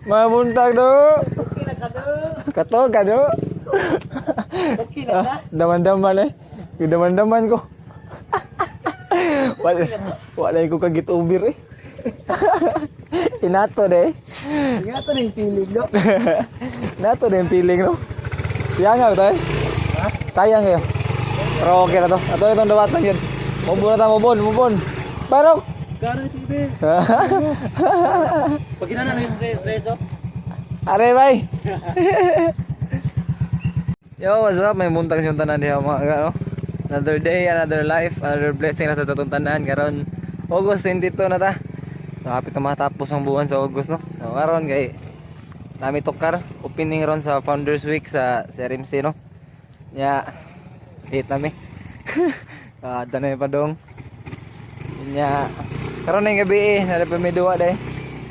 Mga buntag, do. Okay na ka do. Kato ka, do. Okay na ka. Ah, daman-daman eh. Daman-daman ko. Wala, wala ko kagit ubir eh. Inato de. Nga to na yung feeling do. Inato de yung feeling no. Sayang nga ito eh. Sayang kayo. Pero okay na to. Ato itong dawatan yun. Move na ta, move on, move on. Pero Gano'n TV. Pag ginana na yung preso. Are bay. Yo, what's up? May buntag siyong tanan diha mga ano. Another day, another life, another blessing na sa atong tanan karon August 22 na ta. So, hapit na matapos ang buwan sa August no. So karon kay nami tukar opening ron sa Founders Week sa RMC no. Nya date nami. Ah, danay pa dong. Nya karon na yung gabi eh, nala pa may duwa day.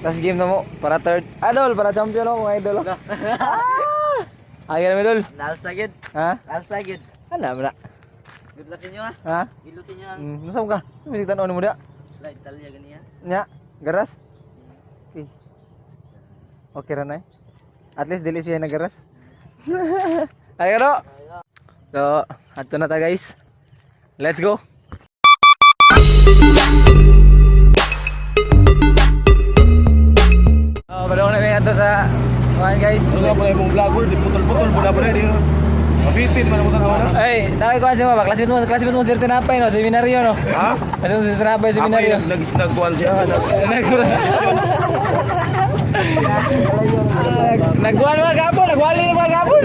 Last game na mo para third. Idol, para champion ako mga idol. Oh. Ah! Ay, ganun, idol. Nalsagid. Ha? Nalsagid. Ano ba na? Good luck inyo ah. Ha? Good luck inyo ah. Nasaan ka? Misig tan-aw ni mo da. La Italia ganiya. Nya, garas? Okay. Okay ra na eh. At least dili siya nagaras. Ay, ano? So, ato na ta guys. Let's go. Oh, balong na may ato sa kuan guys. Ano nga pala yung vlogger, di putol-putol, pula pala din. Mabitin man ang tanaw na. Ay, nakikuha siya ba? Classmate mo Sir Tinapay no, seminaryo no. Ha? Ano Sir Tinapay Ako seminaryo? yung nag-snagkuhan siya. Nagkuhan mga gapon, nagwali na mga gapon.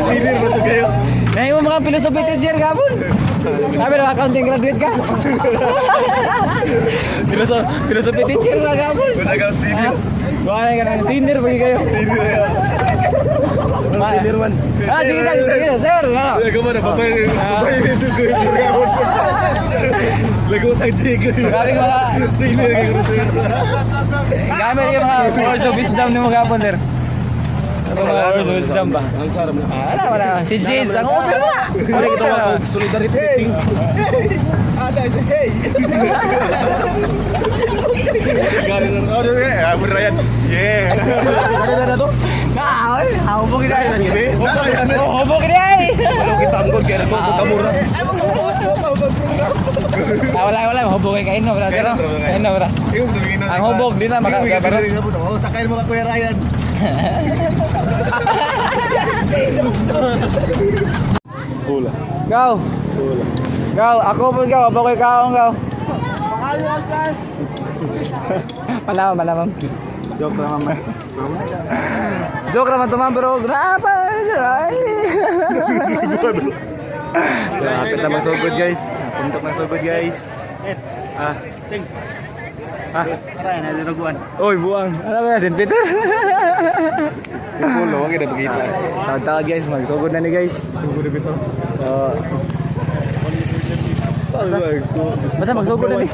Senior ba ito kayo? Nahi mo mga philosophy teacher gapon. Sabi na accounting graduate ka. Philosophy teacher mga gapon. Kung ka senior. Wala ka ng senior pagi kayo. Senior ya. Senior man. Ah, sige na, sige na, sir. Ano? Lago mo na, babay. Babay ito ko. Lago tag chicken. Grabe ka mga Senior kayo. Gamit yung mga words of wisdom ni mo gapon, sir. Ano mga words of wisdom ba? Ang sarap na. Ah, wala, wala. Si James, ang open na. Ano kita og solidarity meeting. Ada siya, hey. Gari na oh, yeah, ah, Ryan. Yeah. Ano na to? Na, oy, hubog na. Ano Oh, hubog na ay. Ano kita ang gol kaya na to kamura. Ah, wala, wala. Hubog kay kain no, wala, sir. Kain no, wala. Ang hubog, di na maka- Oh, sakayin mo ka Kuya Ryan. Bola. Go. Bola. Go, ako po go, ako kay kaong go. Malamang, malamang. Joke lang ma'am. Joke naman to ma'am, pero grabe. Ay. Lapit na magsugod guys. Puntok ng sugod guys. Ah. Ting. Ah. Tara na dinaguan. Oy, buwang. Ano ba yan, St. Peter? Pulo, wag na pagita. Tawag-tawag guys, magsugod na ni guys. Sugod na bitaw. So, basta magsugod na ni.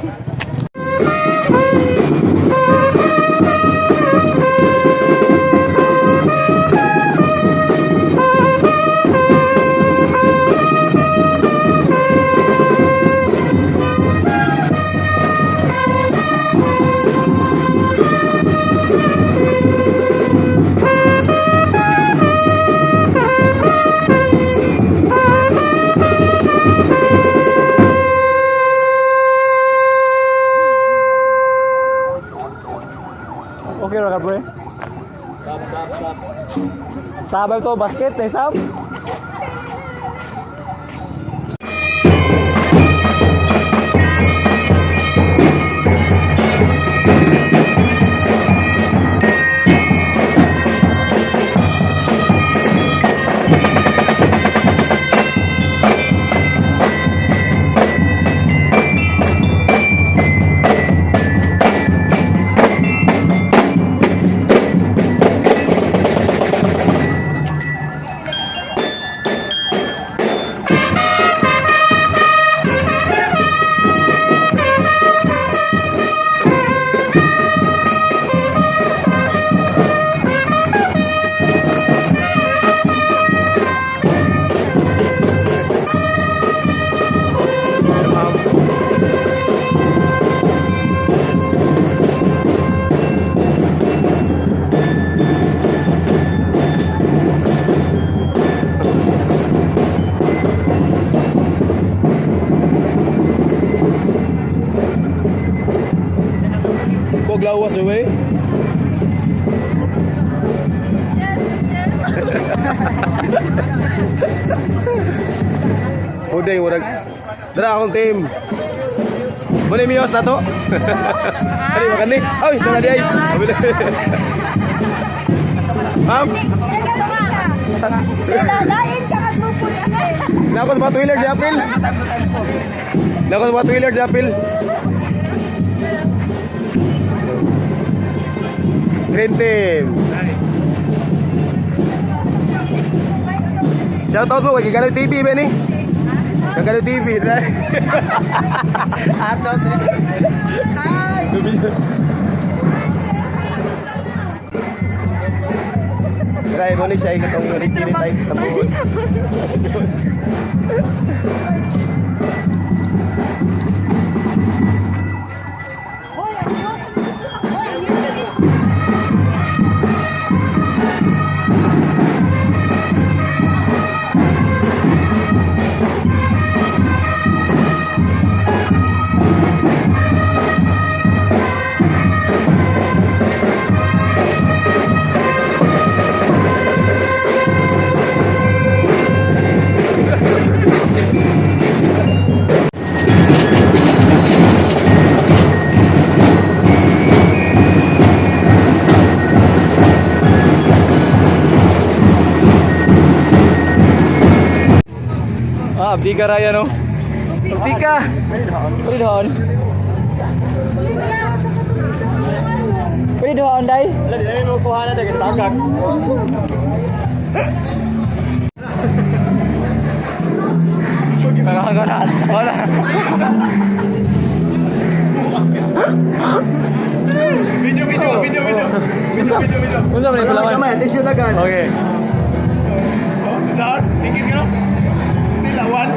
Okay ra ka pre? Stop, stop, stop. Sabay to basket eh, sab. og lawas uy. Uday murag. Dara akong team. Muna miyos na to. Ano ba kani? Ay, dara di ay. Ma'am, Lalain ka magmupod. nako sa mga two-wheeler si Apple. Nako sa mga two-wheeler si Apple. Green team. Shout out mo kay Gagaloy TV ba ni? Gagaloy TV. Atot eh. Hi. Try mo ni siya ikatong ulit tayo tabuhon. Ah, abdi ka raya no. Abdi ka. Pwede doon. Pwede doon, day. Wala, di namin makuha na tayo tagak. Wala, wala. Wala. Video, video, video, video. Video, video, video. Unsa man yung palaman? Tissue na gan. Okay. Oh, saan? Ingit ka no? Hindi, lawan.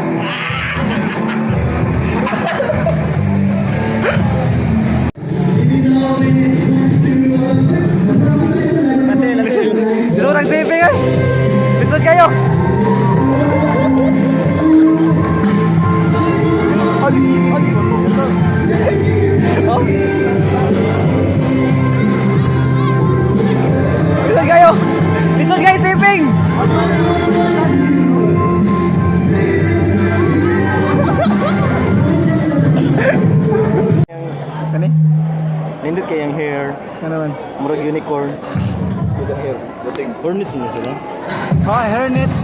Dito nag TV ka. Dito kayo. Oh. Dito kayo. Dito kayo taping. Kani? Nindot kayang hair. Ano man? Murag unicorn. Hornets mo sila. Oh, hair nets.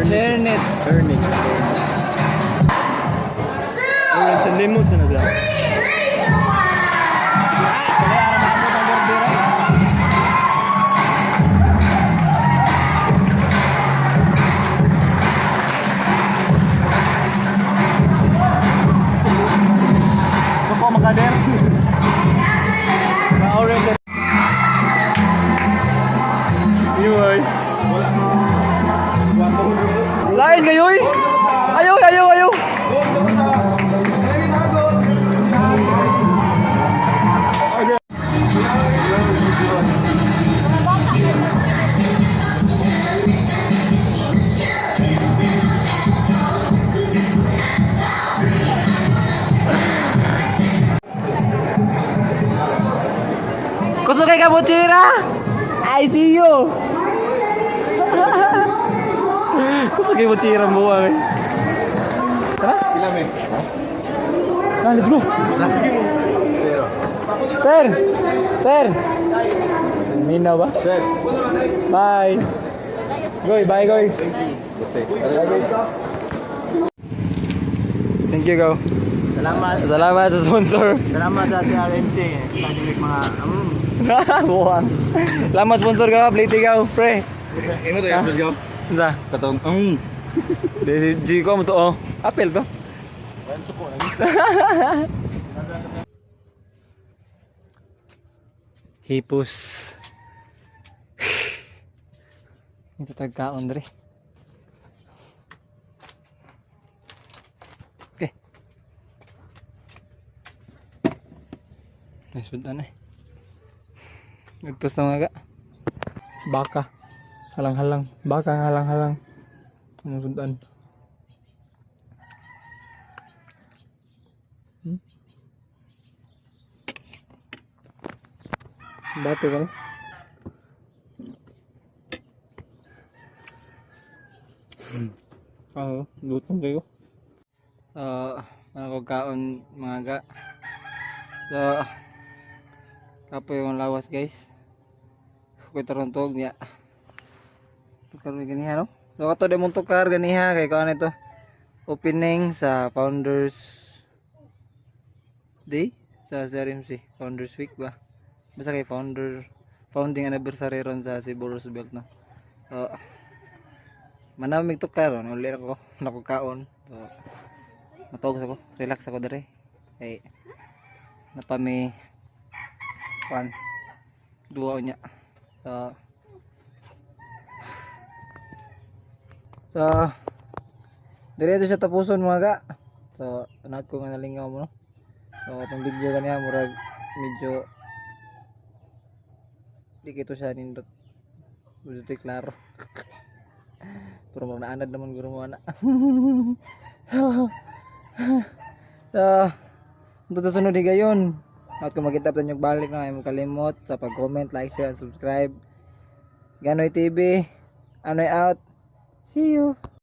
Hair nets. Hornets. Orange and lemons na sila. Suko makader. Sa orange and Iway. Lain kayo eh. Ayaw, ayaw, ayaw. Kusog kay Kabuchira! I see you! Kusog kay Buchira ang buwang eh. Tara! Ilam eh. Ah, let's go! Sir! Sir! Ninaw ba? Sir. Bye! Goy, bye, Goy! Thank you, Go. Salamat. Salamat sa sponsor. Salamat sa CRMC. Academic mga Buwang. Salamat sponsor ka, plate ikaw, pre. Imo to, April ka. Unsa? Katong. Di si si ko mo to oh. Apple to. Hipos. Ito tagkaon dre. Okay. Nasudan eh. Nagtos na mga ka. Baka. Halang-halang. Baka halang-halang. Anong sundan? Bate ka, no? Oo, gutom kayo. Ano ko kaon, mga ga. So, kapoy yung lawas, guys. Kuy tarong tuog niya. Tukar mi ganiha, no? So kato de mong tukar ganiha kay kuan ito. Opening sa Founders Day sa CRMC, Founders Week ba? Basta kay founding anniversary ron sa Cebu Roosevelt, no. So, manamig tukar ron, uli ako nakukaon. So, matog ako, relax ako dere. Kay napami kuan duwa niya. So, diretso siya tapuson, mga ga. So, anat ko nga nalingaw mo, no. So, itong video ganiya murag medyo di kito siya nindot. Medyo di klaro. Pero murag naanad naman guro mo ana. So, sunod higayon. At kung makita pa niyo balik na mo kalimot sa pag-comment, like, share, and subscribe. Ganoy TV. Anoy out. See you.